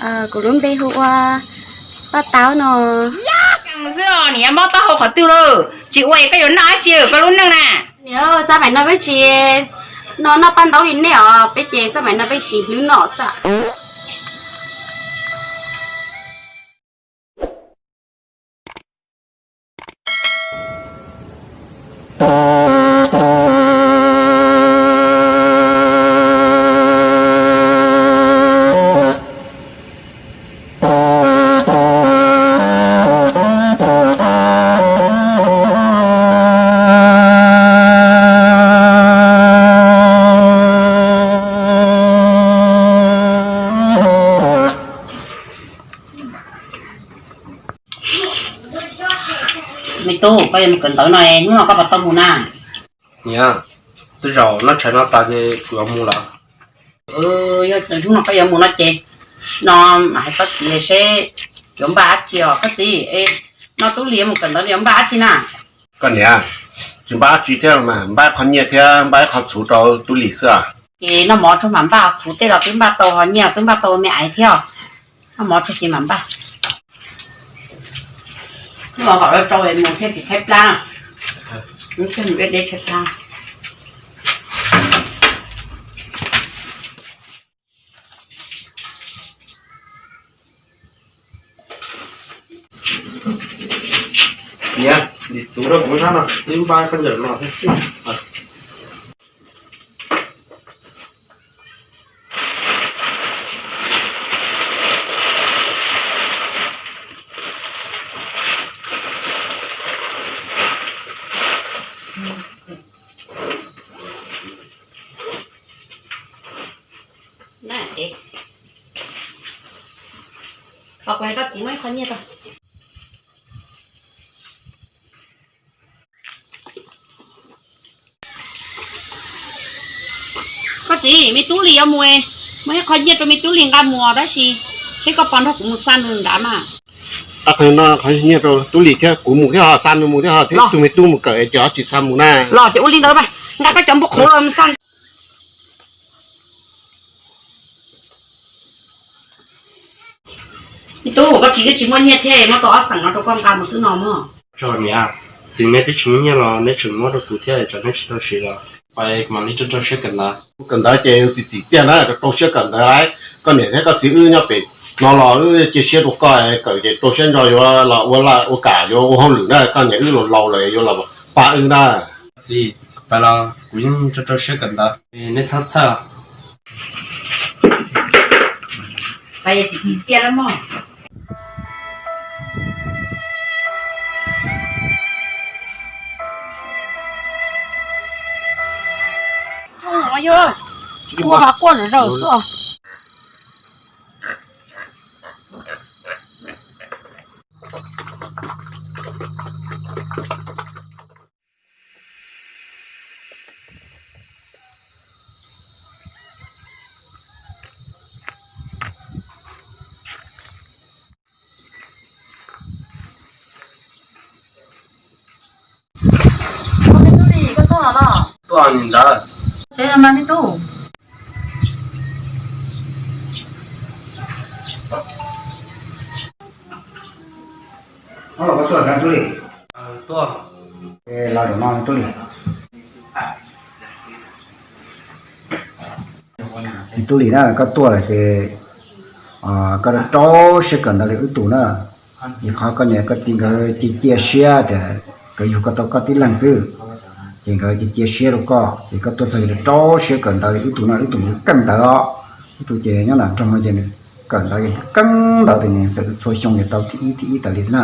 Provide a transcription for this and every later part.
Kuv lub npe hu ua Paj Taub no. Xwb os, niam mob taub hau qhov twg lawm? Tsis ua koj yuav noj dab tsi koj lub neej na? Niam, xab maim no peb tsis no noj paj ntaub li nej os, peb ces xab maim no peb tsis hlwb noj xwb. Me tub, koj yuav mus kawm ntawv no, hnub no koj puas tau mus na? Niam, twb zaum noj tshais no tas ces kuv yuav mus lawm. Yog txawm hnub no koj yuav mus no ces, no mam hais koj txiv seb yuav npaj dab tsi os koj txiv. No Tub Lis yuav mus kawm ntawv yuav npaj dab tsi na? Koj niam, tsis npaj dab tsi thiab mas, npaj qhov nyiaj thiab npaj ib qho txhuv rau Tub Lis xwb. Ces noj mov tsuag mam npaj, txhuv tej los twb npaj tau, ho nyiaj twb npaj tau me aiv thiab. Noj mov tsuag ces mam npaj. Noj mov kom tsau es mus thiaj tsis tshaib plab. Mus deb deb tshaib plab. Niam, lim txhuv rau kuv sab no, wb npaj khaub ncaws no thiab. Kuv hais koj txiv muab ib qho nyiaj rau. Koj txiv, me Tub Lis yuav mus, muab ib qho nyiaj rau me Tub Lis nqa mus tab sis seb koj puas nrog kuv mus xa nws nrad mas. Qhov no qhov nyiaj rau Tub Lis thiab kuv mus thiab ho xa nws mus thiab ho thiab tus me tub mus kawm es cov tsis xa mus na. Los ces ua li ntawd mas nqa koj cov npua qhuav los mus xa. Me tub, koj txiv twb tsis muaj nyiaj thiab, muab tau ob xeem no rau koj nqa mus xwb no mog. Tso niam, txiv neb twb tsis muaj nyiaj los neb tseem muab rau kuv thiab, tsam neb tsis tau siv los. Pais mam li rau rau siab kawm ntawv. Kawm ntawv ces txiv txim txiaj na, rau rau siab kawm ntawv lauj. Koj niam thiab koj txiv wb nyob pem no los wb cia siab rau koj, kawm ces rau siab ntso yuav los ua, ua kam yuav ua hauj lwm na, koj niam wb laus laus lawm yuav los pab wb na. Txiv, pais los kuv yeej rau rau siab kawm ntawv, neb txhob txhawj. Pais txiv txim txiaj lawm mog. Ua quaj zom zaws xwb. Tuaj ntawd. Tub, koj tuaj, Tub Lis? Tuaj. Los zaum no Tub Lis. Tub Lis na, koj tuaj lawm ces koj rau siab kawm ntawv li wb tus na. Vim qhov koj niam koj txiv nkawd cia cia siab tias nkawd yug koj tau koj tib leeg xwb, ces nkawd cia cia siab rau koj, ces koj tuaj txog ces rau siab kawm ntawv li wb tus no, wb tus mus keej ntawv os. Wb tus ces nyob nram nroog no ces nws kawm ntawv ces keej ntawv tias nws xav txhua xyoo ces tau thib ib thib ib tas li xwb na.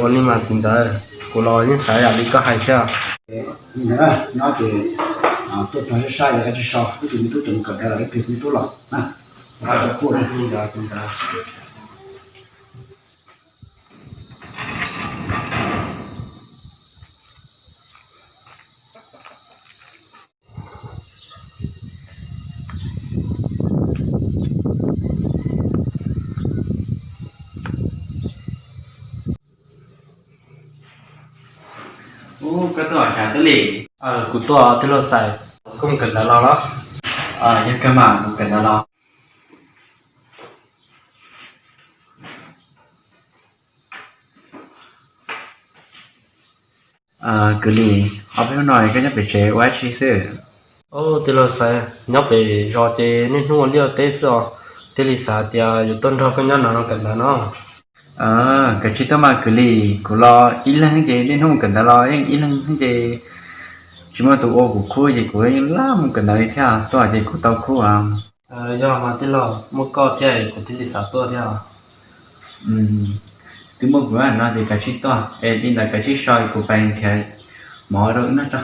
Ua li mas txiv ntxawm, kuv los yeej xav yam li koj hais thiab. Li ntawd no ces tuaj txog sab sab ces dab tsi so, wb tus me tub tseem kawm ntawv los wb tus me tub los na. Ub, koj tuaj cas Tub Lis? Kuv tuaj twb luag xais. Koj mus kawm ntawv los los? Yog kawg mas, mus kawm ntawv los. Kwv Lis, ob peb hnub no koj nyob pem tsev ua dab tsi xwb? Tij laug Xaiv, nyob pem zos ces niaj hnub ua liaj ua teb xwb os. Thiaj li xav tias yuav tuaj nrog koj nyob no no kawm ntawv no. Kav tsij tuaj mas kwv Lis, kuv los ib leeg ces niaj hnub mus kawm ntawv los yeej ib leeg ces tsis muaj tus ua kuv khub ces kuv yeej laj mus kawm ntawv li thiab, tuaj ces kuv tau khub. Yog mas tij laug, muaj koj thiab kuv thiaj li xav tuaj thiab. Twb muaj kuv no ces kav tsij tuaj, es li ntawd kav tsij so kuv pais nrhiav mov rau wb noj tso.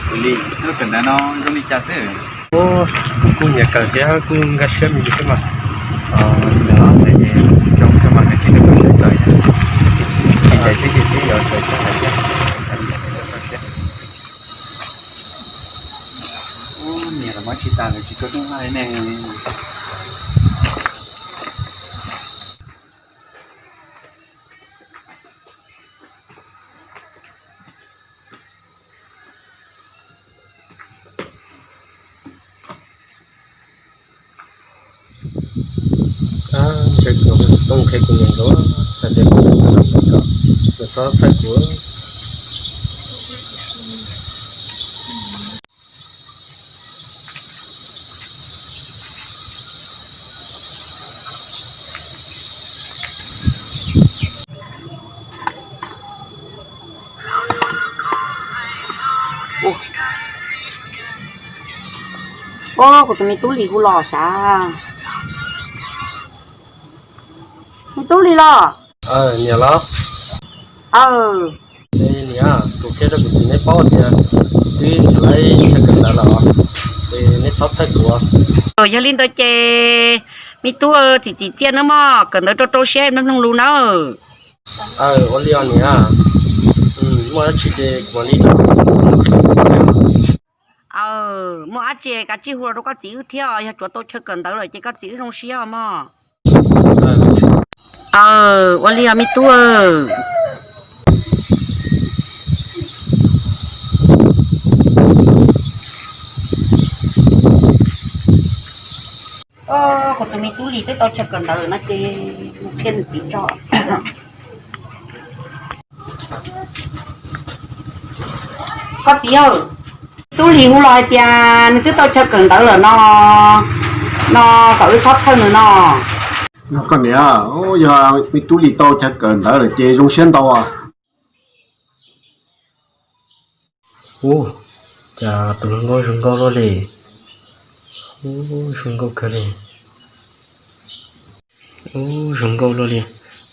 Kwv Lis, kawm ntawv no zoo li cas xwb? Kuv kuj nyiam kawm thiab kuj nkag siab me ntsis thiab mas. Li ntawd ces zoo kawg mas kav tsij nrog kuv sib kawm, tsis ntev xwb ces twb yuav txawm tag lawm thiab. Niam los muab tsis tas lawm tsis kawg rooj haj li ne. Ntshe kuv xov tooj qhia kuv niam nkawd hais tias kuv txhob txhawj kuv. Ua, kuv tus me tub Lis hu los sav. Me tub Lis los? Niam los? Niam, kuv qhia rau kuv txiv neb paub tias kuv twb nrhiav lawv chaw kawm ntawv lawm, ces neb txhob txhawj kuv. Yog li ntawd ces me tub, txiv txiv txiaj nawb mog, kawm ntawv rau rau siab mloog mloog lus nawb. Ua li os niam, muaj dab tsi ces kuv mam li rov Muaj dab tsi kav tsij hu los rau koj txiv wb thiab, yog tsuav tau chaw kawm ntawv lawm ces koj txiv wb zoo siab os mog. Ua li os me tub. Kuv tus me tub Lis twb tau chaw kawm ntawv no ces mus qhia nws txiv tso. Koj txiv, tub Lis hu los hais tias nws twb tau chaw kawm ntawv lawm no, no kom wb txhob txhawj nws no. Koj niam, yog me tub Lis tau chaw kawm ntawv lawm ces zoo siab ntau. Ub, cas tus hluas nkauj zoo nkauj luaj li. Ub, zoo nkauj kawg li. Ub, zoo nkauj luaj li.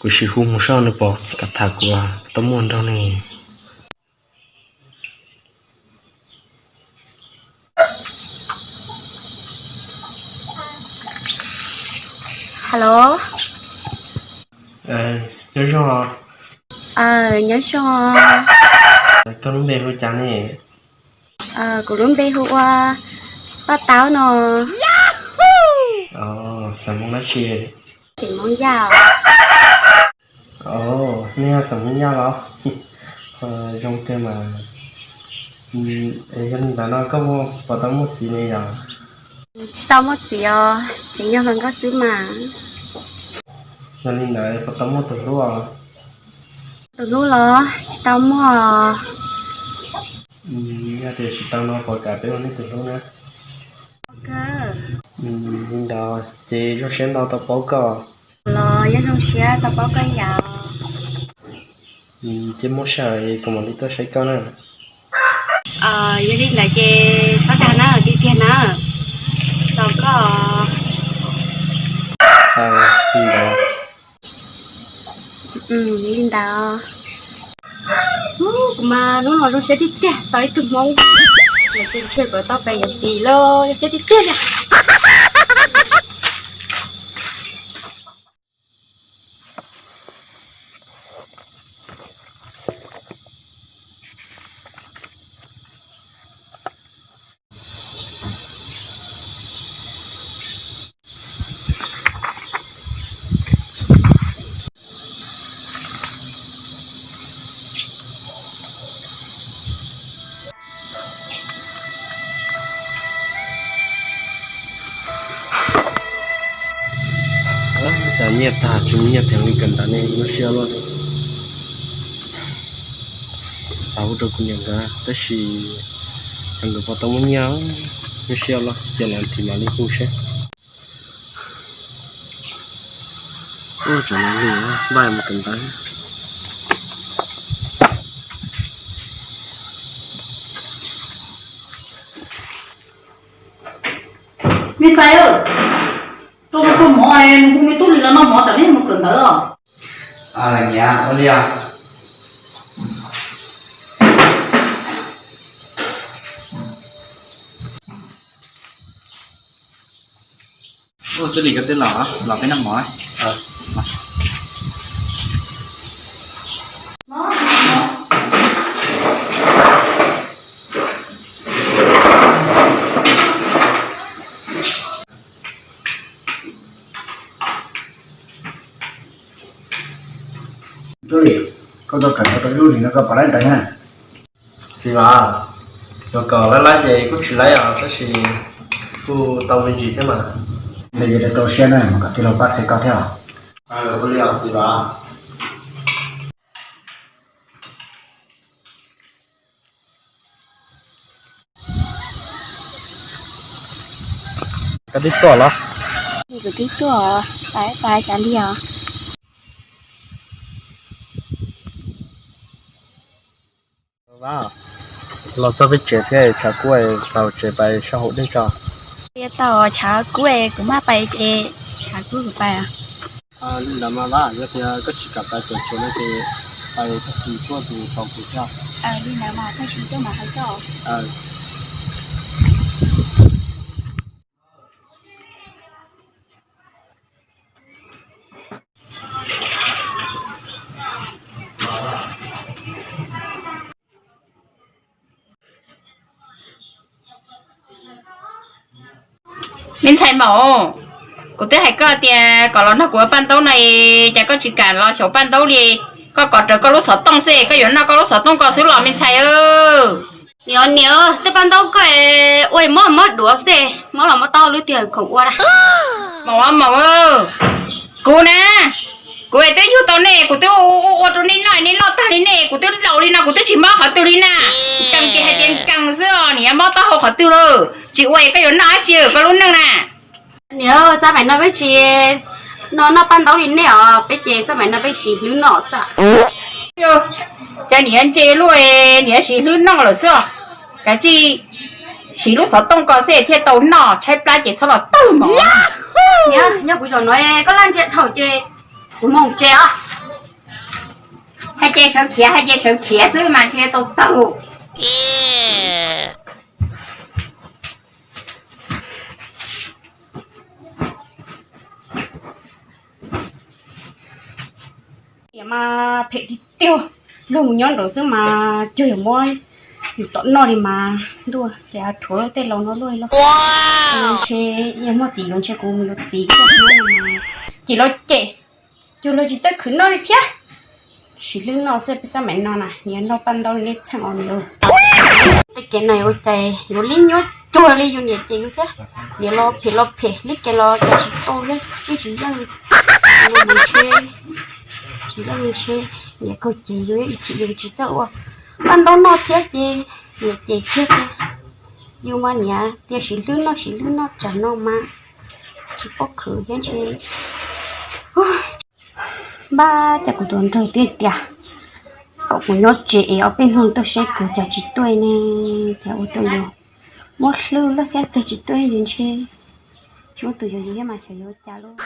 Kuv sim hu mus saib nws puas kam tham kuv, tau muaj nrog nws. Hello. Nyob zoo. Nyob zoo. Koj lub npe hu cas ne? Kuv lub npe hu ua Paj Taub no. Xeem Hmoob dab tsi? Xeem Hmoob Yaj. Nej yog xeem Hmoob Yaj los? Zoo kawg mas. Yog li ntawd no koj puas tau muaj txiv ne yom? Tsis tau muaj txiv os, tseem yog hluas nkauj xwb mas. Yog li ntawd puas tau muaj tus hlub os? Tus hlub los tsis tau muaj. Yog tias tsis tau no puas kam peb ua nej tus hlub na? Li ntawd ces zoo siab ntau tau paub koj. Los yeej zoo siab tau paub koj yom. Ces muaj sij hawm kuv mam li tuaj saib koj na. Yog li ntawd ces txhob dag na, tiag tiag na, los koj. Li ntawd. Kuv mas hnub no zoo siab tiag tiag tau ib tug Hmoob, ntshe kuv tau pais yuav txiv lawm, zoo siab tiag tiag li. Cas nyiaj tag tsis muaj nyiaj theem li kawm ntawv ne, nyuaj siab luaj. Xav hu rau kuv niam nkawd tab sis nkawd puas tau muaj nyiaj, nyuaj siab luaj, cia lawv tiv mam li hu seb. Ua tsam no li npaj mus kawm ntawv. Me Xais, rau rau mov, mus hu me tub Lis los noj mov tsam nej mus kawm ntawv os. Niam, ua li os. Ua tub Lis, koj twb los, los peb noj mov. Tub Lis, koj tau kawm tau ib lub lis no koj pom laib ntawd na. Txiv Vam, yuav kom laib laib ces kuj tsis laib os, tab sis kuj tau me ntsis thiab mas. Ntawd ces rau rau siab na, mas kom tij laug pab qhia koj thiab os. Ua li os txiv Vam. Koj twb tuaj los? Kuv twb tuaj, pab pab tsav liag os. Los txog peb tsev thiab, tshav kub, tau tsev pais sab hauv dej tso. Yog tau tshav kub, kuv maj pais es tshav kub kuv pais. Li ntawd mas Vam, yog tias koj tsis kam pais pem tsev no ces pais tag kis tuaj tus tau kuv thiab. Li ntawd mas tag kis tuaj mam hais koj. Me ntxhais maum, kuv twb hais koj tias kom los nrog kuv ua paj ntaub no, cas koj tsis kam los xyaum paj ntaub li? Koj kov rawv koj lub xov tooj xwb, koj yuav noj koj lub xov tooj ko xwb los me ntxhais? Niam, niam, tej paj ntaub koj ua mob mob duav xwb, mob los mob taub hau lub twg khoom ua na. Maum, maum, kuv na, kuv twb yug tau nej, kuv twb ua rau nej noj, nej noj tag li nej, kuv twb laus li no kuv twb tsis mob qhov twg li na. Nkees ces hais tias nkees xwb os, nim yuav mob taub hau qhov twg lawm? Tsis ua es koj yuav noj dab tsi koj lub neej na? Niam, xab maim no peb tsis noj paj ntaub li nej os, peb ces xab maim no peb siv hlwb noj xwb. Cas niam ntse luaj, niam siv hlwb noj lawm xwb os. Kav tsij siv lub xov tooj ko xwb thiaj tau noj, tshaib plab ces txhob los tawg mov. Niam, yog kuv zaum no koj laj ntsia dhau ces kuv mus tsev os. Hais ces sawv khiav, hais ces sawv khiav xwb mas ntshe tau tawg. Niam mas phem tiag tiag, luag mus nyob nraud xwb mas cuag yuav muab yus tom noj li mas ntuj, ces rhuav tej laus no luaj li lauj. Ntshe yog muaj txiv yuav ntshe kuv mus yuav txiv, ces los cem, cuag luag tsis txawj khwv noj li thiab. Siv hlwb noj xwb peb xab maim no na, niam noj paj ntaub li nej txheej os niam. Tej kev no ua cas yuav li nyuaj cuag li yus niam cem yus thiab. Niam los phem los phem, li kev los cas tsis tau thiab, yeej tsis yeej li. Ntshe tsis yeej, ntshe niam kawg ces yus ib chim yus tsis txawj ua paj ntaub noj thiab ces niam cem kiag tias yus mas niam tias siv hlwb noj siv hlwb noj tsam no mas tsis paub khwv thiab ntshe. Npab cas kuv tus nraug tiag tiag, Kom kuv nyob tsev es ob peb hnub tuaj saib kuv cas tsis tuaj ne, cas ua rau yus muab hlwb lawm thiab pes tsis tuaj, yus ntshe tsis muaj tus yuav yus thiab mas xyov yuav ua cas lauj.